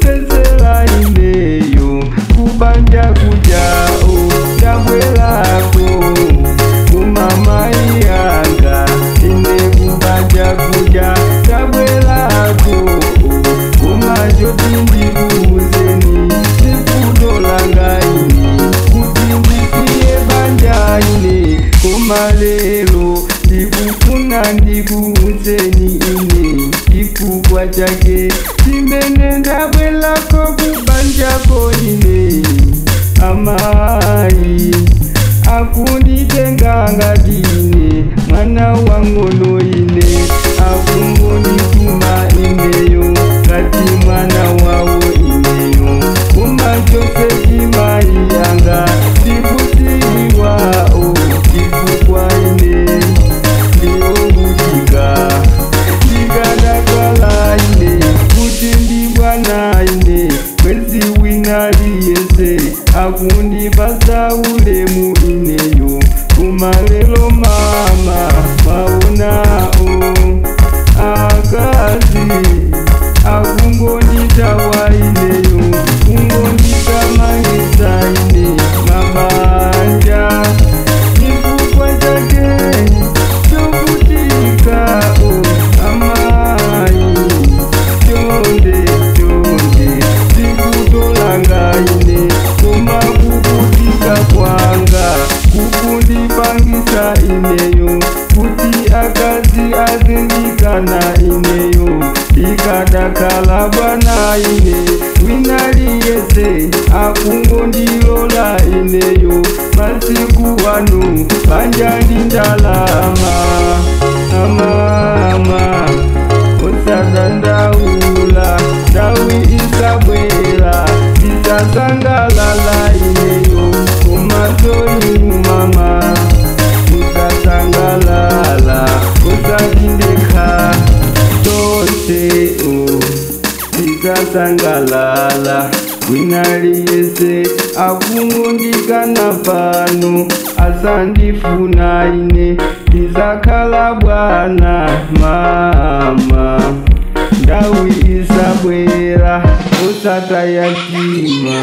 Akundipezela ineyo kubanja kujao ndabwelako kumama yanga ine kubanja kuja ndabwelako kumajoti ndikuuzeni sifuno langa ine kuti ndisiye banja ine kumalelo ndikufuna ndikuuzeni ine chifukwa chake chimene ndabwelako kubanjako ine amai akunditenga ngati ine mwana wang'ono ine akungondituma ineyo ngati mwana wawo ineyo kumachose chimai yanga ndikudziwao chifukwa ine ndiovutika ndikadakala ine kuti ndi bwana ine mwezi wina liyese akundipasa ulemu ineyo kumalelo mama maonao akazi akungonditawa ineyo kungonditamanisa ine mabanja chifukwa chake chovutika o amai chonde chonde sikutolanga ine koma kukutika kwanga kukundipangisa ineyo kuti akazi azindikana ineyo ikadakala bwana ine winaliyese akungondilola ineyo masiku wanu banja ndi ndalama amama osadandaula ndawi isabwera ndisasangalala ineyo kumaso inu mama musasangalala usatindeka tose o ndisasangalala winaliyese akungondikana pano asandifuna ine ndizakhala bwana mama ndawi isabwera usataya mtima.